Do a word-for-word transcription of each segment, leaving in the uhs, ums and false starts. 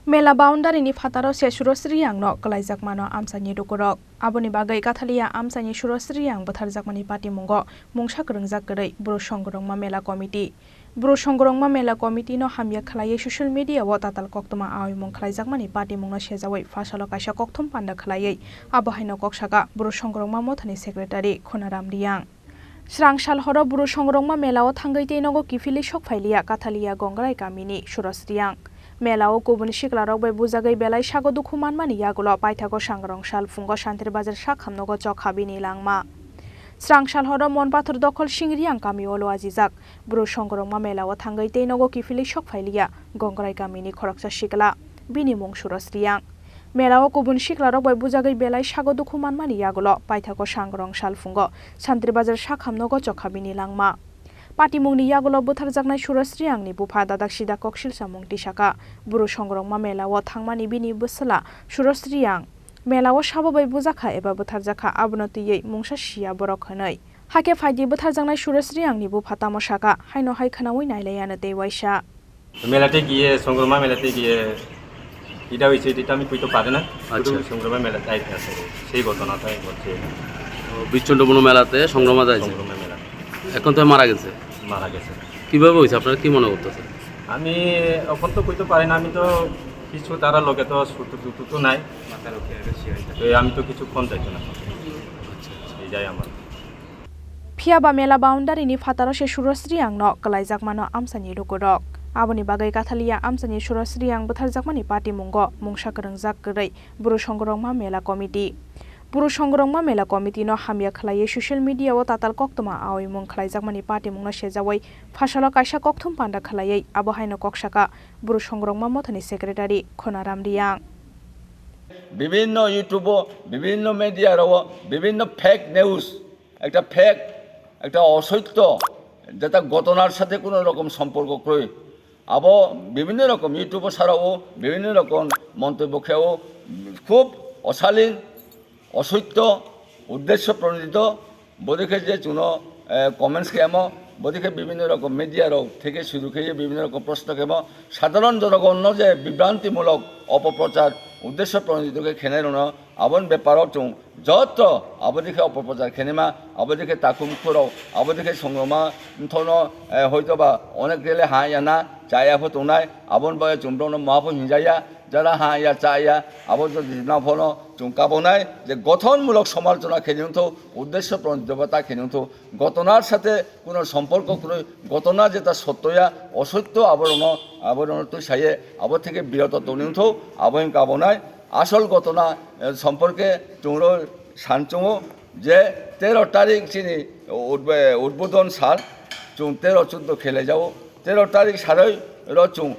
Mela boundary ni phataro se Surasriyang no kwlaijakmano amchaini lukurok. Aboni bagwi Kathalia amchaini Surasriyang bwtharjakmani patimungo mungsa kwrwngjak kwrwi Bru Songkwrwngma Mela Committee. Bru Songkwrwngma Mela Committee no hamya khwlaiwi social media o tatal koktwma aoimung khwlaijakmani patimungno sejawi phasalo kaisa kokthum panda khwlaiwi abo haino kok saka Bru Songkwrwngma Mothani Secretary Khonaram Riyang. Srang sal horo Bru Songkwrwngma Mela o thangwi tei nogo kiphilwi sok phailiya Kathalia Gongrai kamini Surasriyang. Mela o kubun siklarok bai bujagwi belai sago dukhu manmani yagulo paithago Sangrong sal phungo Santir Bazar sakhamnogo chokha bini langma. Srang sal horo Monpathor dokhol Singriyang kami o luajijak. Bru Songkwrwngma Mela o thangwi tei nogo kiphilwi sok phailiya Gongrai kamini khoroksa sikla, bini mung Surasriyang. Mela o kubun siklarok bai bujagwi belai sago dukhu manmani yagulo paithago Sangrong sal phungo Santir Bazar sakhamnogo chokha bini langma. Patimungni yagulo bwtharjaknai Surasriyangni bupha dadak sida koksil samung tisaka. Bru Songkwrwngma Mela o thangmani bini bwsla Surasriyang Mela o sabo bai bujakha eba bwtharjakha, abono twiwi mungsa siya borok hwnwi. Hakhe phaidi bwtharjaknai Surasriyangni bupha tamo saka, haino hai khwnawi nailaiano tei waisa. মেলাতে গিয়ে, সংগ্রামা মেলাতে গিয়ে, এটা হয়েছে, এটা আমি কইতে পারি না। আচ্ছা। শুধু সংগ্রামা মেলাতে আইতে আছে, সেই ঘটনাটাই ঘটছে। ও, বিচন্ডবন মেলাতে সংগ্রামা যাইছে। সংগ্রামা মেলা। এখন তো মারা গেছে। মারা গেছে। কিভাবে হয়েছে, আপনারা কি মনে করতেছেন? আমি এখন তো কইতে পারি না, আমি তো কিছু তারা লগে তো সুতো টুতো তো নাই। তো আমি তো কিছু ফোন যাইতো না। আচ্ছা, আচ্ছা। এই যাই আমার। Phiya ba mela boundary ni phataro se Surasriyang no kwlaijakmano amchaini lukurok. Aboni bagwi Kathalia amchaini Surasriyang bwtharjakmani patimungo mungsa kwrwngjak kwrwi Bru Songkwrwngma Mela Committee. Bru Songkwrwngma Mela Committee no hamya khwlaiwi social media o tatal koktwma aoimung khwlaijakmani patimungno sejawi phasalo kaisa kokthum panda khwlaiwi abo haino kok saka Bru Songkwrwngma Mothani Secretary Khonaram Riyang. বিভিন্ন ইউটিউবও, বিভিন্ন মিডিয়ারও বিভিন্ন fake news, একটা ফেক, একটা অসত্য, যেটা ঘটনার সাথে কোনো রকম সম্পর্ক করে, আবো বিভিন্ন রকম ইউটিউবও ছাড়াও বিভিন্ন রকম মন্তব্য খেয়েও খুব অশালীন, অসত্য, উদ্দেশ্য প্রণোদিত, বোধকে যে চুনো কমেন্টস খেয়ামো, বোধকে বিভিন্ন রকম মিডিয়ারও থেকে শুরু খেয়ে বিভিন্ন রকম প্রশ্ন খেয়ামো, সাধারণ জনগণ যে বিভ্রান্তিমূলক অপপ্রচার উদ্দেশ্য প্রণোদিতকে খেনে রুনো, আবন ব্যাপারও চুং যত আবদিকে অপপ্রচার খেনেমা, আবদিকে তাকুম খুরো, আবদিকে সংগ্রামা থনো, হয়তো বা অনেক রেলে হা ইয়ানা চায়া ফো tongnai, abon bai chwng borokno ma pho hinjaya, jara ha ya cha ya, abo jodi na phono chwng kabonai je gothonmulok somalojona khe wngtho, uddesho pronojito ta khe wngtho, gotonar sathe kuno somporko kwrwi, gotona jeta sottoya, osotto aborokno, aborokno twi saye, abo theke biroto tongwi wngtho, abo wng kabonai asol gotona, eh, somporke chwngno sanchungo je tero tarik chini udb-, udbodon sal, chwng tero chuddo khe laijao, tero tarik saroi ro chwng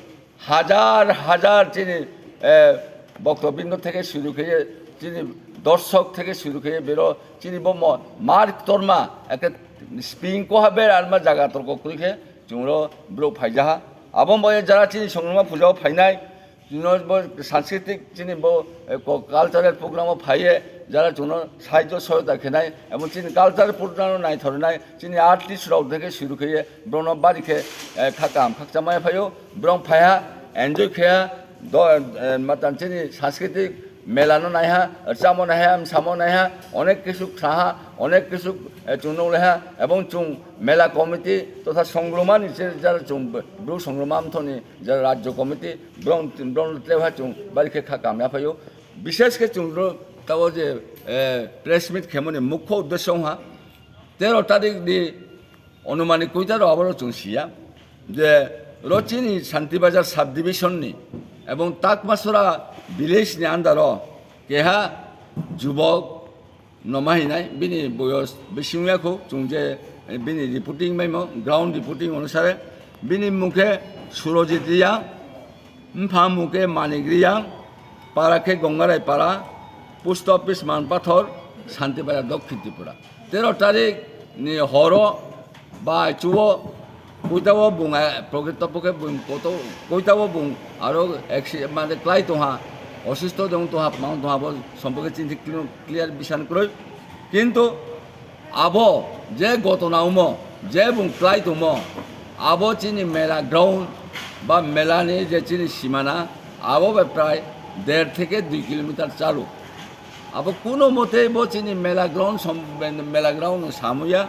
hajar hajar chini, eh, boktobindo theke suru khe, chini dorshok theke suru khe, bero chini bo mo-, mar torma, ekhe spring koha ber arma jaga torko kwrwi khe, chwngno bro phaijaha. Abo bo jara chini songrongma pujao phainai, chwngno bo sanskritik chini bo, eh, ko-, cultural program o phaiye, jara chwngno sahajyo sohayota khenai, ebong chini cultural program no naithornai, chini artist rok theke suru khe, borokno bari khe, eh, kha kaham khakcha maya phaio. Borok phaiha, enjoy khaiha, do-, eh, matan chini sanskritik mela no naiha, rwchapmo naiha, msamo naiha, onek kisu khlaha, onek kisu, eh, chwng nuklaiha, ebong chwng mela committee totha songrumani je jara chwng bru songruma mthoni jara rajyo committee borok, borok tleha chwng bari khe kha kamya phaio. Bishesh khe chwng ro tabo je, eh, press meet khemoni mukho uddesho wngha tero tarik ni Onumani koita rok abo rok chwng siya je ro chini Shanti Bazar sub division ni ebong Takmasora village ni under o keha jubok no mahinai bini boyos bising ya kho chwng je bini reporting maimo ground reporting onusare bini mung khe Surojit Riyang. Mpha mung khe Manik Riyang, para khe Gongarai para, post office Manpathor, Shanti Bazar, Dokhin Tripura. Tero tarik ni horo bai chuo koitao bung, eh, prokrito pokhe bung koto, koitao bung aro eksi-, mane klai tongha, osisto dong tongha, pmang tongha bo sompokhe chinti clear bisan kroi. Kintu abo je gotona omo, je bung klai tongmo, abo chini mela ground ba mela ni je chini simana, Abo bai prai der theke dui kilometer chalu. Abo kuno motei bo chini mela ground som-, mela ground no samuya,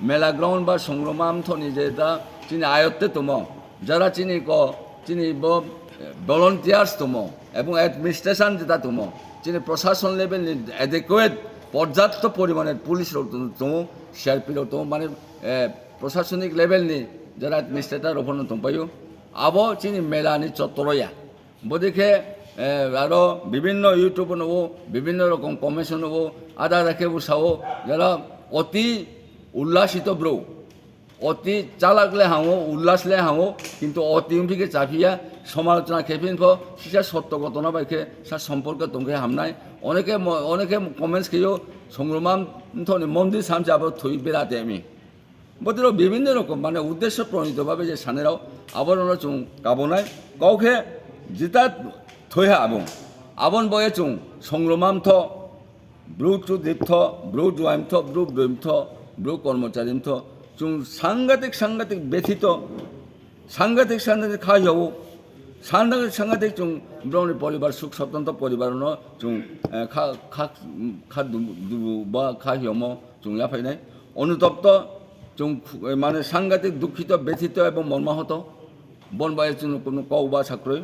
mela ground ba songroma mthoni je da chini ayotte tomo. Jara chini ko, chini bo, eh, volunteers tomo, ebong administration jeta tomo, chini proshashon level ni adequate porjapto porimane police rok tong-, tongo, C R P rok tongo, mane, eh, proshashanik level ni jara administrator rok phano tongpaio, abo chini mela ni chottoro ya. Bodikhe, eh, aro bibinno YouTube nugo, bibinno rokom comments nugo, ada ada khe bwsao, jara oti ullasito bro. Oti chalak le hango, ullas le hango, kintu oti wngphi khe chaphiya, somalochona khe phin pho, sisa sotto gotona bai khe sa somporko tong khe hamnai. Oneke mo-, oneke comments kheyo, songroma mthoni mondir samse abo thwi bera temi. Botiro bibinno rokom mane uddesho pronito babe je sanirao, aborokno chwng kabonai. Kok khe jita thwiha abo. Abon boye chwng songroma mtho, bru chudri mtho, bru juai mtho, bru brwi mtho, bru kormochari mtho, chwng sangatik, sangatik bethito, sangatik, sangatik kha hiyo, sangatik, sangatik chwng broni poribar suk sottonto poribar no chwng, eh, kha, kha, kha du-, dubu ba kha hiyomo chwng yaphainai. Onutopto chwng khu-, eh, mane sangatik dukhito, bethito ebong mormahoto. Bon bai chwng kunu kok ba sakroi.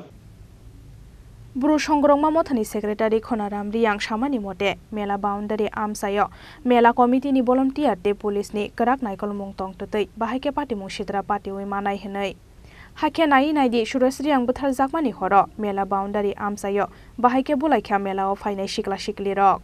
Bru Songrongma Mothani Secretary Khonaram Riyang samani mote, mela boundary amchaio mela committee ni volunteer tei police ni kwrak naikolmung tong twtwi bahai khe patimung sitra patiwi manai hwnwi. Hakhe nai naidi Suresh Riyang bwtharjakmani horo mela boundary amchaio bahai khe bulaikha mela o phainai sikla siklirok.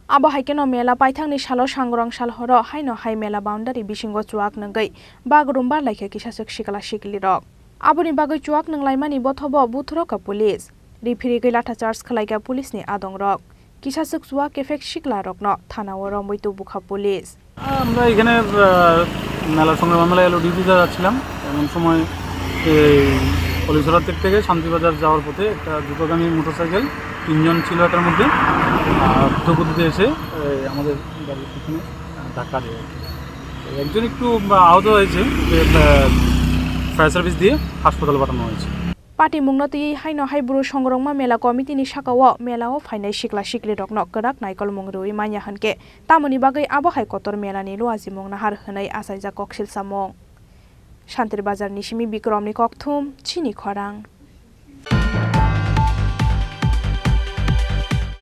Abo hai kheno mela paithakni salo Sangrong sal horo haino hai mela boundary bisingo chuak nwngwi bak rumbar laikha kisaswk sikla siklirok. Aboni bagwi chuak nwnglaimani bothobo buthuro kha police. Riphirigwi latha charge khwlaikha police ni adongrok. Kisaswk chuak kephek siklarokno thanao romwi tubukha police. আমরা এখানে, আহ, মেলা সংগ্রাম মেলায় এলো ডিউটিতে যাচ্ছিলাম, এমন সময় এই কলিছড়ার দিক থেকে শান্তিবাজার যাওয়ার পথে একটা দ্রুতগামী মোটরসাইকেল, তিনজন ছিল এটার মধ্যে, আহ, দ্রুতগতিতে এসে, এই, আমাদের গাড়ির পিছনে, আহ, ধাক্কা দেয় আর কি। তো একজন একটু, আহ, আহত হয়েছে, ওকে, আহ, ফায়ার সার্ভিস দিয়ে হাসপাতালে পাঠানো হয়েছে। Patimungno twiwi haino hai bru songrongma mela committee ni sakao mela o phainai sikla siklirokno kwrak naikolmung rwui manya hwnkhe tamoni bagwi abo hai kotor mela ni luajimung nahar hwnwi achaijak koksil samung. Shantir Bazar ni simi Bikrom ni kokthum, chini khorang.